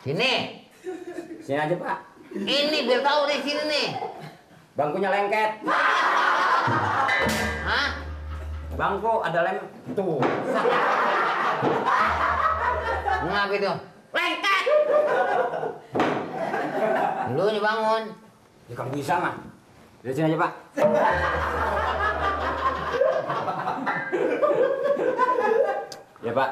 Sini. Sini aja, Pak. Ini biar tahu di sini nih. Bangkunya lengket. Hah? Bangku ada lem. Tuh. Ngapa itu? Lengket. Lu nih bangun. Ya kamu bisa mah. Dari sini aja, Pak. Ya, Pak.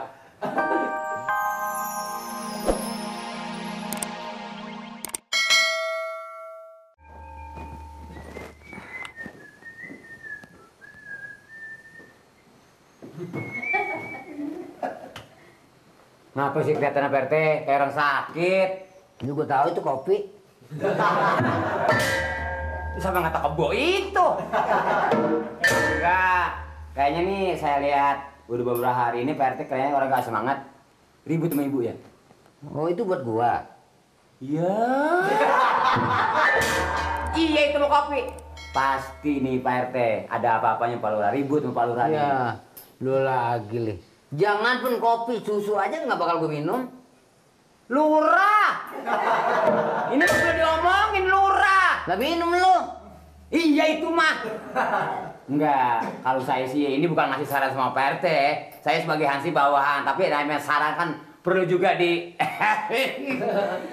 Ngapa sih kelihatan Pak RT kayak orang sakit? Lu gue tahu itu kopi. Siapa ngata kebo itu? Enggak. Kayaknya nih saya lihat udah beberapa hari ini Pak RT kayaknya orang gak semangat. Ribut sama ibu ya? Oh, itu buat gua. Iya. Iya itu mau kopi. Pasti nih Pak RT ada apa-apanya Pak Lurah, ribut sama Pak Lurah. Ya, lu lagi lih. Jangan pun kopi, susu aja nggak bakal gue minum. Lurah. Ini udah diomongin Lurah. Lah minum lu. Iya itu mah. Enggak, kalau saya sih ini bukan ngasih saran sama Pak RT. Saya sebagai Hansi bawahan, tapi namanya saran kan perlu juga di.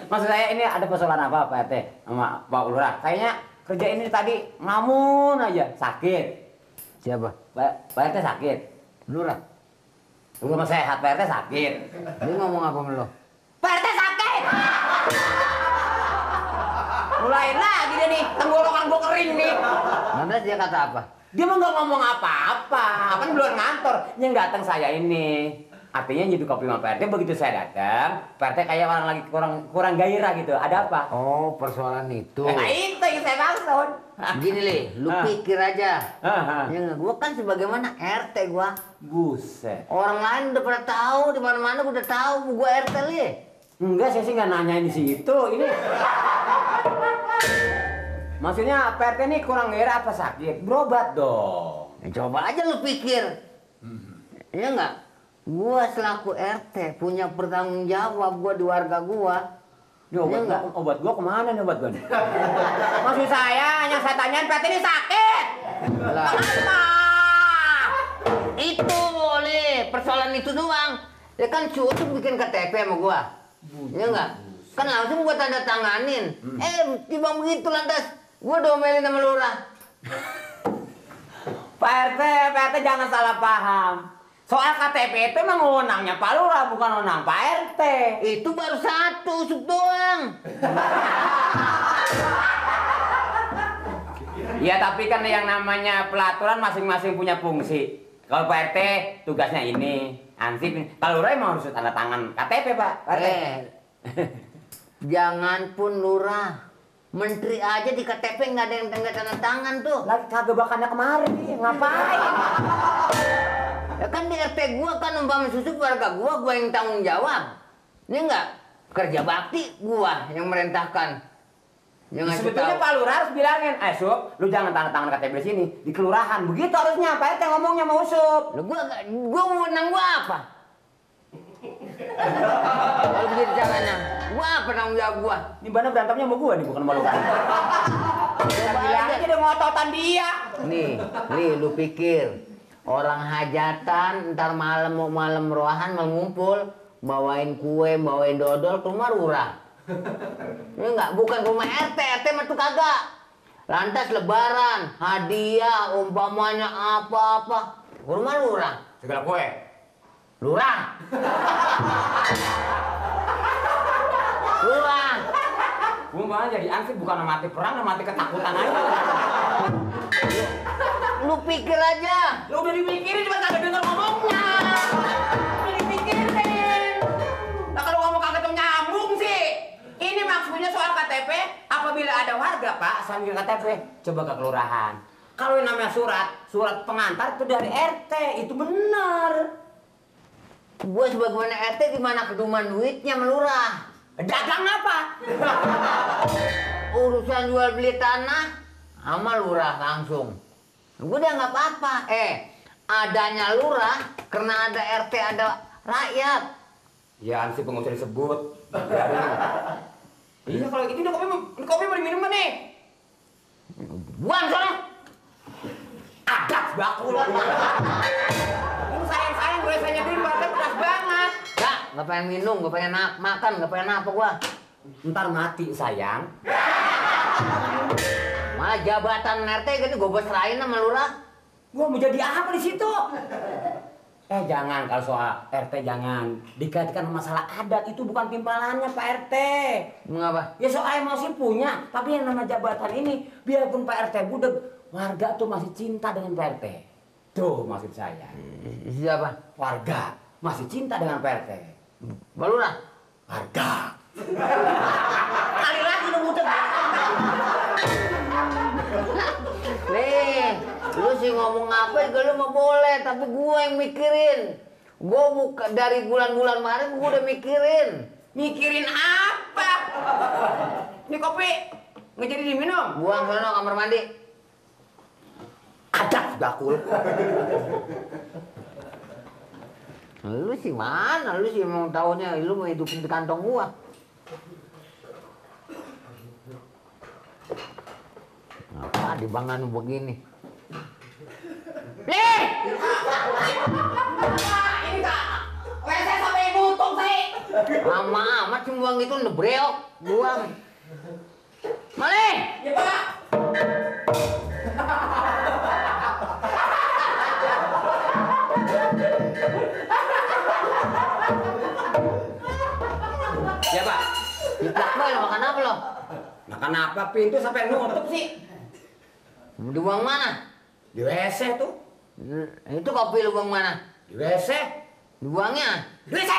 Maksud saya ini ada persoalan apa Pak RT sama Pak Lurah? Kayaknya kerja ini tadi ngamun aja, sakit. Siapa? Pak RT sakit. Lurah. Lu mah sehat, Pak RT sakit. Dia ngomong apa sama lu? Pak RT sakit. Mulai lagi dia nih, tenggorokan gua kering nih. Lantas dia kata apa? Dia mah nggak ngomong apa-apa, kan di luar ngantor. Yang datang saya ini, artinya nyeduh kopi sama Pak RT. Begitu saya datang, Pak RT kayak orang lagi kurang gairah gitu. Ada apa? Oh, persoalan itu. Nah itu yang saya maksud. Gini lih, lu pikir aja. Ah. Ya nggak, gua kan sebagaimana RT gua. Buset. Orang lain udah pada tahu, di mana-mana gua udah tahu gua RT lih. Enggak, saya sih nggak nanyain di situ. Ini maksudnya Pak RT ini kurang gairah apa sakit? Berobat dong. Ya, coba aja lu pikir. Iya nggak? Gua selaku RT punya pertanggung jawab gua di warga gua. Ini obat gua kemana nih obat gua? Maksud saya, yang saya tanyain Pak RT ini sakit. Lah. Kenapa? Itu boleh, persoalan itu doang. Ya kan suruh bikin KTP sama gua. Iya nggak? Kan langsung gua tanda tanganin. Tiba begitu lantas gua domelin sama lurah. Pak RT jangan salah paham. Soal KTP itu emang wewenangnya Pak Lurah, bukan wewenang Pak RT. Itu baru satu usuk doang. Ya tapi kan yang namanya pelaturan masing-masing punya fungsi. Kalau Pak RT tugasnya ini, ansip. Pak Lurah emang harus tanda tangan KTP Pak RT. Jangan pun lurah, menteri aja di KTP nggak ada yang tanda tangan tuh. Lagi kagak bakannya kemarin nih, ngapain? Ya kan di RT gua kan umpama susu keluarga gua yang tanggung jawab. Ini enggak kerja bakti gua yang merintahkan. Yang Sebetulnya Pak Lurah harus bilangin, Sup, lu jangan tanda tangan KTP di sini, di kelurahan. Begitu harusnya Pak RT ngomongnya mau Sup. Lu gua menang gua apa? Kalau begitu caranya, gua apa tanggung jawab gua? Ini mana berantemnya sama gua nih, bukan sama lu kan. Coba Bilang aja dia ngototan dia. Nih, lu pikir orang hajatan ntar malam mau malam roahan mau ngumpul bawain kue, bawain dodol ke rumah lurah. Ini enggak, bukan rumah RT mah tuh kagak. Lantas lebaran, hadiah, umpamanya apa-apa, ke rumah lurah. Segala kue. Lurah. Lurah. Gua malah jadi ansip bukan mati perang, mati ketakutan aja. Lu pikir aja. Lu udah dipikirin cuma kagak denger ngomongnya. Udah dipikirin. Nah kalau ngomong kagak tuh nyambung sih. Ini maksudnya soal KTP, apabila ada warga Pak sambil KTP, coba ke kelurahan. Kalau yang namanya surat pengantar itu dari RT, itu benar. Gua sebagaimana RT gimana keduman duitnya melurah. Dagang apa? Urusan jual beli tanah sama lurah langsung. Gue udah nggak apa-apa. Adanya lurah karena ada RT ada rakyat. Ya ansip nggak usah disebut. Biarin. Iya kalau gitu ini kopi mau diminum kan nih? Buang sana. Adat bakul. Ini sayang gue saya nyediain banget keras banget. Nggak pengen minum, nggak pengen makan, nggak pengen apa gua. Ntar mati sayang. Malah jabatan RT gini gue serahin sama lurah. Gua mau jadi apa di situ? Jangan kalau soal RT jangan dikaitkan masalah adat, itu bukan timpalannya Pak RT. Mengapa? Ya soal emosi punya, tapi yang nama jabatan ini biarpun Pak RT budek, warga tuh masih cinta dengan Pak RT. Tuh maksud saya. Siapa? Warga masih cinta dengan Pak RT. Pak Lurah? Warga. Kali lagi lu budek. Nih, lu sih ngomong apa juga lu mau boleh, tapi gue yang mikirin. Gue buka dari bulan-bulan kemarin gue udah mikirin. Mikirin apa? Ini kopi nggak jadi diminum. Buang sono kamar mandi. Adat bakul. Lu sih mana? Lu sih emang taunya lu mau hidupin di kantong gua. Apa dibangun begini? Nih! Ini kak, WC sampai nutup sih. Lama amat sih buang itu nebreok. Buang. Malih! Ya pak. Ya pak. Diplak boy, lo makan apa lo? Makan apa pintu sampai nutup sih? Dibuang mana? Di WC tuh. Itu kopi lu buang mana? Di WC. Dibuangnya? Di WC.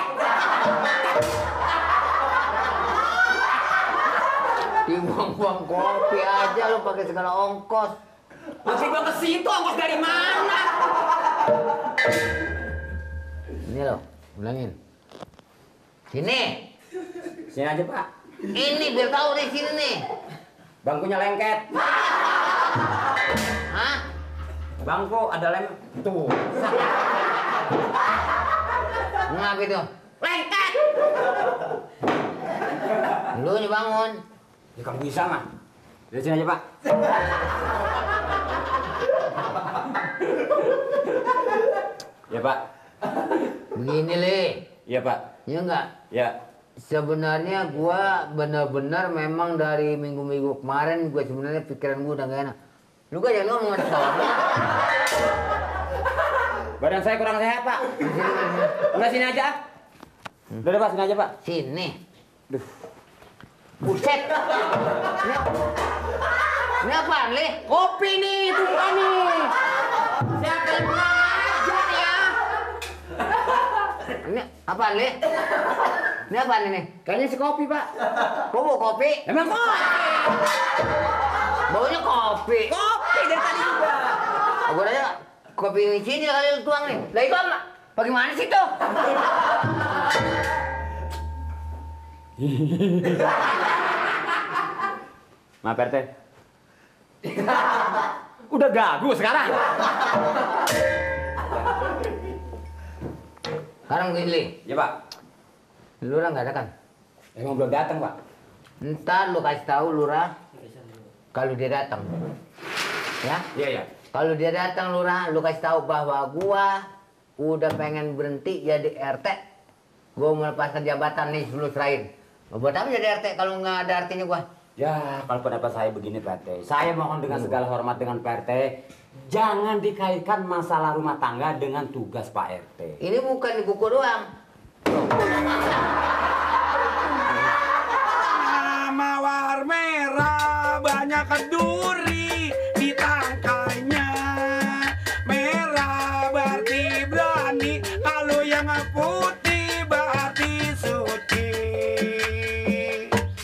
Dibuang-buang kopi aja lu pakai segala ongkos. Masih gua ke situ, ongkos dari mana? Ini lo, ulangin. Sini. Sini aja pak. Ini biar tahu di sini nih. Bangkunya lengket. Hah? Bangku ada lem tuh. Ngapa itu? Lengket. Lu bangun. Ya kamu bisa mah. Dari sini aja pak. Ya pak. Begini Le. Iya pak. Ya enggak? Ya. Sebenarnya gua benar-benar memang dari minggu-minggu kemarin gua sebenarnya pikiran gua udah gak enak. Lu gak jangan ngomong soalnya. Badan saya kurang sehat pak. Enggak sini aja. Udah pak, sini aja pak. Sini. Duh. Buset. Ini apaan, Le? Kopi nih, itu bukan nih. Siapa yang aja ya? Ini apaan, Le? Ini apaan ini? Kayaknya si kopi pak. Kok mau kopi? Emang kopi? Baunya kopi. Kopi dari tadi juga. Gua aja kopi di sini kali lu tuang nih. Lah itu apa? Bagaimana sih tuh? Maaf RT. Udah gagu sekarang. Sekarang gini, Le. Ya pak. Lurah nggak ada kan? Emang belum datang pak. Ntar lu kasih tahu Lurah kalau dia datang. Ya? Iya ya. Kalau dia datang Lurah, lu kasih tahu bahwa gua udah pengen berhenti jadi RT. Gua melepaskan jabatan nih sebelum serahin. Buat apa jadi RT kalau nggak ada artinya gua? Ya, kalau pendapat saya begini Pak RT. Saya mohon dengan segala hormat dengan Pak RT, jangan dikaitkan masalah rumah tangga dengan tugas Pak RT. Ini bukan di buku doang. Mawar merah banyak duri di tangkainya. Merah berarti berani, kalau yang putih berarti suci.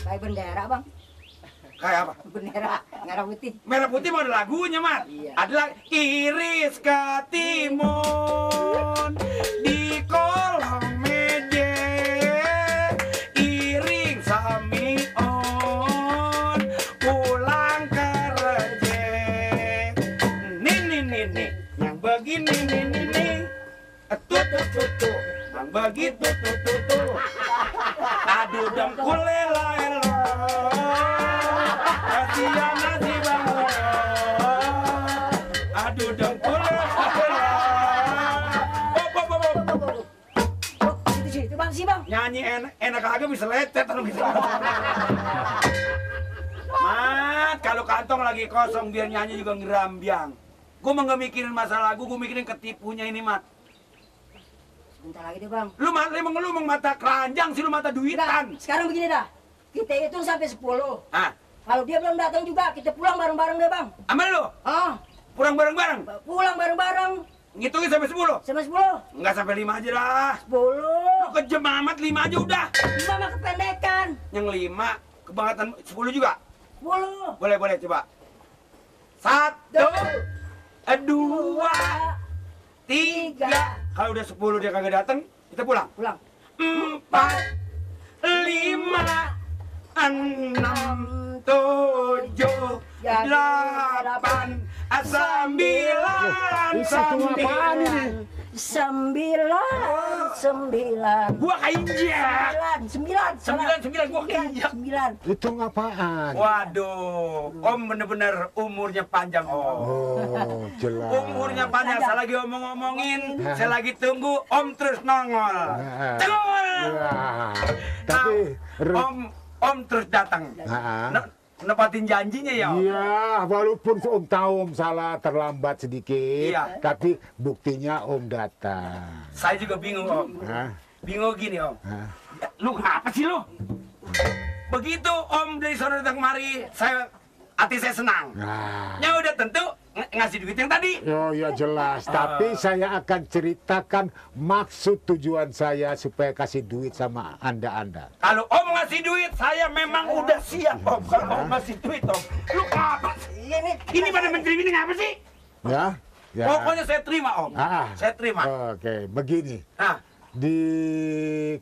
Kayak bendera bang, Kayak apa? bendera merah putih. Merah putih mau ada lagunya, Mat. Iya. Adalah iris ketimun di kolong meja, iring samion pulang kerja. Nih, yang begini nih, yang begitu tuh. Aduh dengkul elo. Kasihan nasi bang. Aduh dengkul elo. Itu bang sih bang. Nyanyi enak aja bisa lecet kalau gitu. Mat, kalau kantong lagi kosong biar nyanyi juga ngerambiang. Gue mah nggak mikirin masalah gue mikirin ketipunya ini, Mat. Bentar lagi deh bang. Lu mata keranjang sih, lu mata Nah, duitan. sekarang begini dah. Kita hitung sampai 10. Ah, Kalau dia belum datang juga, kita pulang bareng-bareng deh bang. aman lu? Ah, Pulang bareng-bareng? pulang bareng-bareng. Ngitungin sampai 10? Sama 10. Enggak sampai 5 aja lah. 10. Lu kejem amat, 5 aja udah. 5 mah kependekan. Yang 5, kebangetan 10 juga. 10. Boleh, coba. 1, 2, 3. Kalau udah 10 dia kagak datang, kita pulang. Pulang. 4, 5, 6, 7, 8, 9, 9. Gua keinjak. 9. Gua keinjak. 9. Itu apaan? Waduh, Om bener-bener umurnya panjang, Om. Oh, jelas. Umurnya panjang, saya lagi omong-omongin, saya lagi tunggu, Om terus nongol. Nongol! Wah, tapi Om terus datang. Nah, Nepatin janjinya ya, Om? iya, walaupun Om tahu Om salah terlambat sedikit, Iya. tapi buktinya Om datang. Saya juga bingung, Om. Hah? Bingung gini, Om. Hah? Lu apa sih lu? Begitu Om dari sore datang kemari, hati saya senang. Nah, Ya udah tentu ngasih duit yang tadi. oh ya jelas. Tapi saya akan ceritakan maksud tujuan saya supaya kasih duit sama Anda. Kalau Om ngasih duit, saya memang udah siap, Om. Kalau Om ngasih duit, Om. Lu apa sih? Ini pada menteri ini apa sih? Ya? Ya. Pokoknya saya terima, Om. Ah. Saya terima. Oke, begini. Nah, Di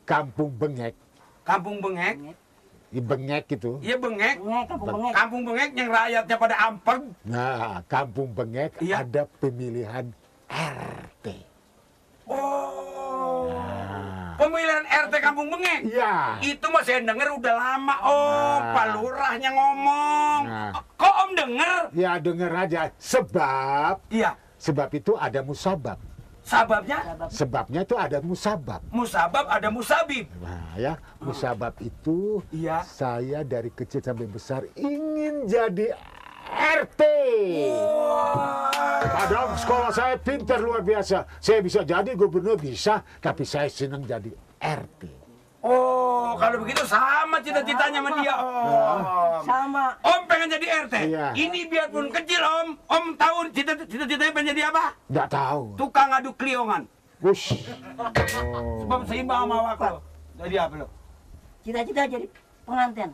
Kampung Bengek, Kampung Bengek. di Bengek itu. Iya Bengek. Bengek, kampung bengek. Kampung Bengek yang rakyatnya pada ampeg. Nah, Kampung Bengek Iya. ada pemilihan RT. Oh. Nah, Pemilihan RT Kampung Bengek. iya. Itu mah saya denger udah lama, Om. Nah. Pak Lurahnya ngomong. Nah. Kok Om denger? Ya denger aja. Iya. Sebab itu ada musabab. Sababnya? Sebabnya itu ada musabab. Musabab ada musabib. Nah ya, musabab itu Iya. saya dari kecil sampai besar ingin jadi RT. Padahal sekolah saya pintar luar biasa. Saya bisa jadi gubernur bisa, tapi saya senang jadi RT. Oh, kalau begitu sama cita-citanya sama dia, Om. Sama. Om pengen jadi RT. Iya. Ini biarpun kecil, Om. Om tahu cita-citanya pengen jadi apa? Nggak tahu. Tukang adu kliongan. Wush. Sebab seimbang sama awak lo. Jadi apa lo? Cita-cita jadi pengantin.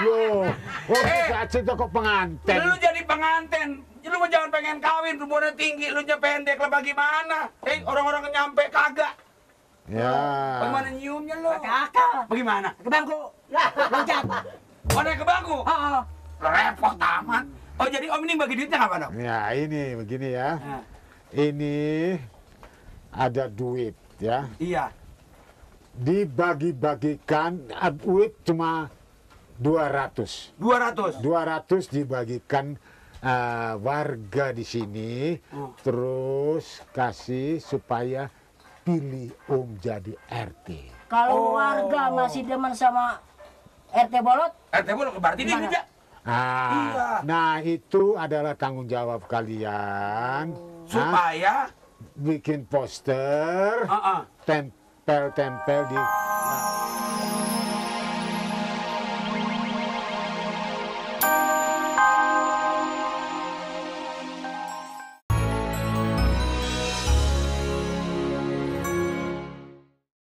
Loh, cita-cita kok pengantin? Lu jadi pengantin. Lu mah jangan pengen kawin, rumornya tinggi, lu nya pendek lah bagaimana? Orang-orang nyampe kagak. Ya. Bagaimana nyiumnya lo? Pakai akal. Bagaimana? Ke bangku. Loncat. Oh, naik ke bangku? Oh. Repot amat. Oh, jadi Om ini bagi duitnya kapan, Om? Ya ini begini ya. Nah, Ini ada duit ya. iya. Dibagi-bagikan duit cuma 200. 200. 200 dibagikan warga di sini, terus kasih supaya pilih Om jadi RT. Kalau warga masih demen sama RT Bolot, RT boleh berarti dia Gimana? juga. Iya. Nah itu adalah tanggung jawab kalian. Supaya Bikin poster, tempel-tempel di